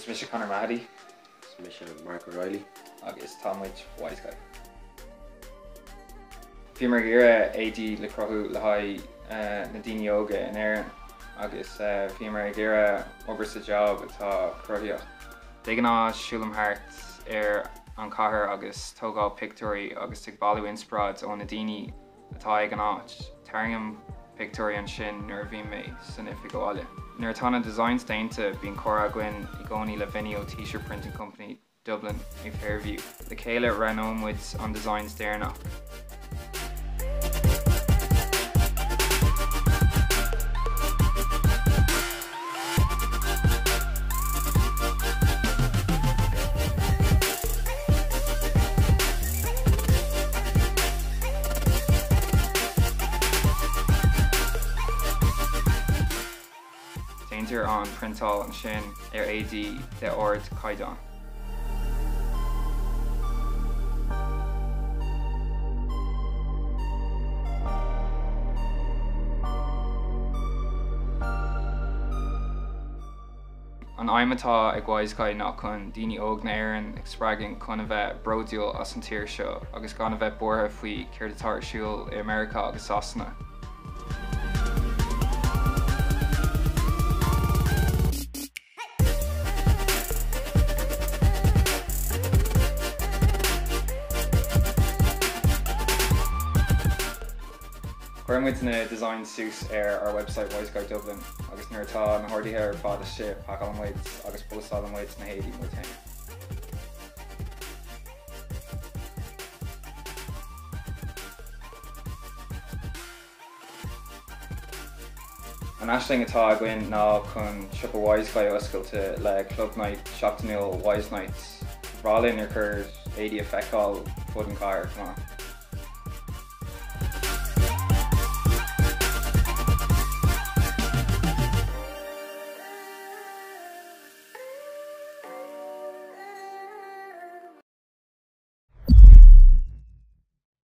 mise Conor Mahady. Is mise Mark O'Reilly. Agus tá muid Wiseguy. Bhíomar ag iarraidh éadaí le cruthú le haghaidh na daoine óga in Éirinn agus bhíomar ag iarraidh obair sa job atá cruthaitheach. De ghnáth siúlaim thart ar an chathair agus tógáil pictiúirí agus ag bailiú inspioráid ó na daoine atá ag an áit. Tarraingim pictiúirí ansin nuair a bhíonn mé san oifig abhaile. Nuair atá na designs déanta bíonn comhrá againn i gcónaí le Vinny ó T-shirt Printing Company Dublin i Fairview. Le chéile roghnóidh muid an designs deireanach. Déantar an priontáil ansin ar éadaí de ardchaighdeán. An aidhm atá ag Wiseguy ná chun daoine óg na hÉireann ag spreagadh chun a bheith bródúil as an tír seo agus gan a bheith buartha faoi céard atá ar siúl i America agus Sasana. Cuireann muid na designs suas ar ár website Wiseguy Dublin agus nuair atá na horduithe ar fad istigh, pacálann muid agus postálann muid na héadaí muid féin. An aisling atá againn ná chun siopa Wiseguy a oscailt le club night seachtainiúil Wise Nights. Ba bhreá linn ár gcuid éadaí a feiceáil fud an chathair chomh maith.